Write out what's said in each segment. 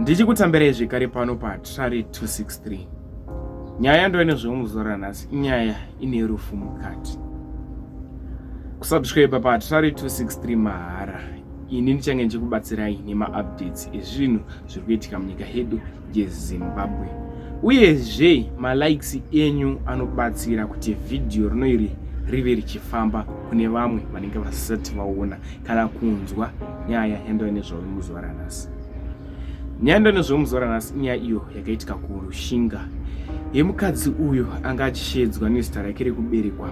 Ndichikutambirai zvekare pano paTrari 263. Nyaya yandova nezvemuzuva ranhasi inyaya ine rufu mukati. Kusubscribe paTrari 263 mahara. Ini ndichange ndichikubatsirai nemaupdates ezvinhu zviri kuitika munyika yedu yeZimbabwe. Uyezve malikes enyu anobatsira kuti vhidhiyo rino iri rive richifamba kune vamwe vanenge vasati vaona kana kunzwa nyaya yandova nezvayo muzuva ranhasi. Nyaya yandova nezvayo muzuva ranhasi inyaya iyo yakaitika kuRushinga yemukadzi uyo anga achisheedzwa nezita rake rekuberekwa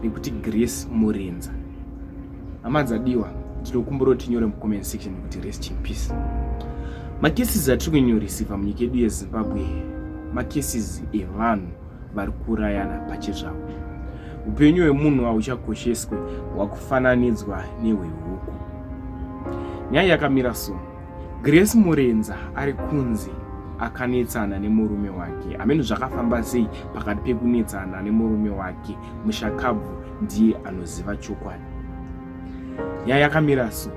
rekuti Grace Murenza. Hama dzadiwa, ndinokumbira kuti tinyore mucomment section kuti rest in peace. Macases atiri kunyorisiva munyika yedu yeZimbabwe macases evanhu vari kuurayana pachezvavo. Upenyu hwemunhu hauchakosheswe, hwakufananidzwa nehwehuku. Nyaya yakamira so. Grace Murenza ari kunzi akanetsana nemurume wake. Hameno zvakafamba sei pakati pekunetsana nemurume wake, mushakabvu ndiye anoziva chokwadi. Nyaya yakamira so.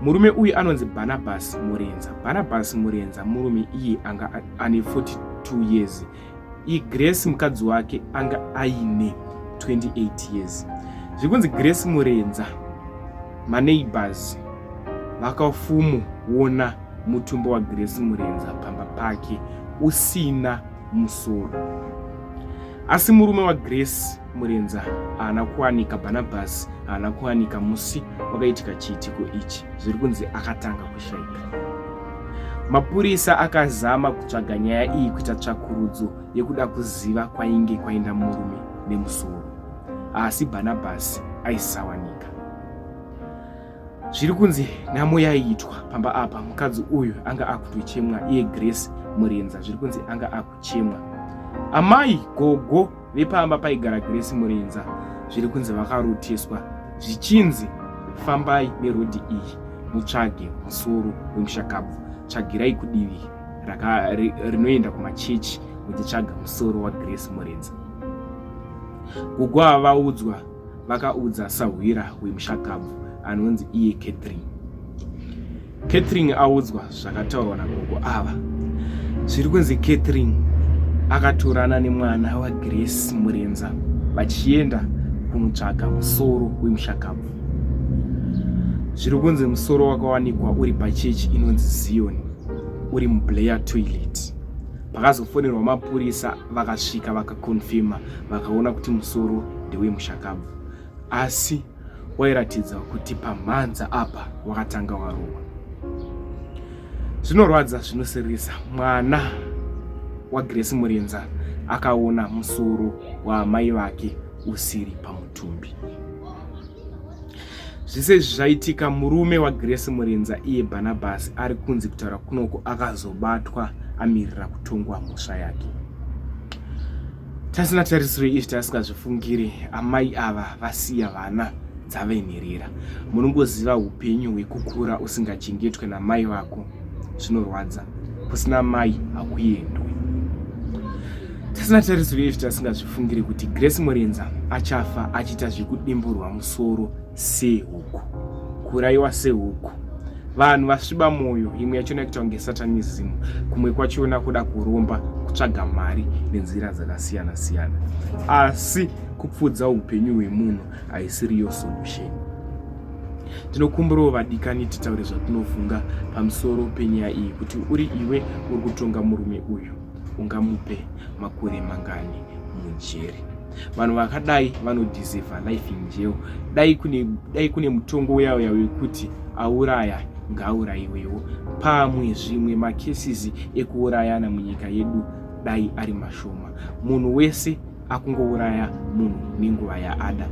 Murume uyu anonzi Barnabas Murenza. Barnabas Murenza murume iye anga ane 42 years. Iye Grace mukadzi wake anga aine 28 years. Zvikunzi Grace Murenza maneighbors vakafumoona mutumbi waGrace Murenza pamba pake usina musoro. Asi murume waGrace Murenza haana kuwanika, Barnabas haana kuwanika musi wakaitika chiitiko ichi, zviri kunzi akatanga kushaika. Mapurisa akazama kutsvaga nyaya iyi kuita tsvakurudzo yekuda kuziva kwainge kwaenda murume nemusoro, asi Barnabas aisawanika. Zviri kunzi nhamo yaiitwa pamba apa, mukadzi uyu anga akutochemwa, iye Grace Murenza zviri kunzi anga akuchemwa. Amai gogo vepamba paigara Grace Murenza zviri kunzi vakaroteswa zvichinzi fambai nerodhi iyi mutsvage musoro wemushakabvu, tsvagirai kudivi rinoenda kumachechi muchitsvaga musoro waGrace Murenza. Gogo ava vaudzwa vakaudza sahwira wemushakabvu anonzi iye Catherine. Catherine audzwa zvakataurwa nagogo ava. Zviri kunzi Catherine akatorana nemwana waGrace Murenza vachienda kunotsvaga musoro wemushakabvu. Zviri kunzi musoro wakawanikwa uri pachechi inonzi Zion uri muBlair toilet. Pakazofonerwa mapurisa vakasvika vakakonfirma vakaona kuti musoro ndewemushakabvu asi wairatidza kuti pamhanza apa wakatanga warohwa. Zvinorwadza, zvinosiririsa. Mwana waGrace Murenza akaona musoro waamai vake usiri pamutumbi. Zvese izvi zvaitika, murume waGrace Murenza iye Barnabas ari kunzi kutaura kunoko akazobatwa amirira kutongwa mhosva yake. Tasina tarisiro izvi tasingazvifungire, amai ava vasiya vana dzave nherera. Munongoziva upenyu hwekukura usingachengetwe namai vako zvinorwadza. Kusina mai hakuendwe. Tasina tarisiro izvi tasingazvifungire kuti Grace Murenza achafa achiita zvekudimburwa musoro sehuku, kuraiwa sehuku. Vanhu vasviba mwoyo, imwe yachona kuita kunge satanism, kumwe kwachona kuda kuromba, kutsvaga mari nenzira dzakasiyana siyana. Asi kupfuudza upenyu hwemunhu haisiriyo solution. Tinokumbirawo vadikani titaure zvatinofunga pamusoro penyaya iyi, kuti uri iwe uri kutonga murume uyu ungamupe makore mangani mujeri? Vanhu vakadai vanodeserve life in jail. Dai kune mutongo uya uya wekuti auraya ngaaurayiwewo. Pamwe zvimwe macases ekuurayana munyika yedu dai ari mashoma. Munhu wese akungouraya munhu nenguva yaada.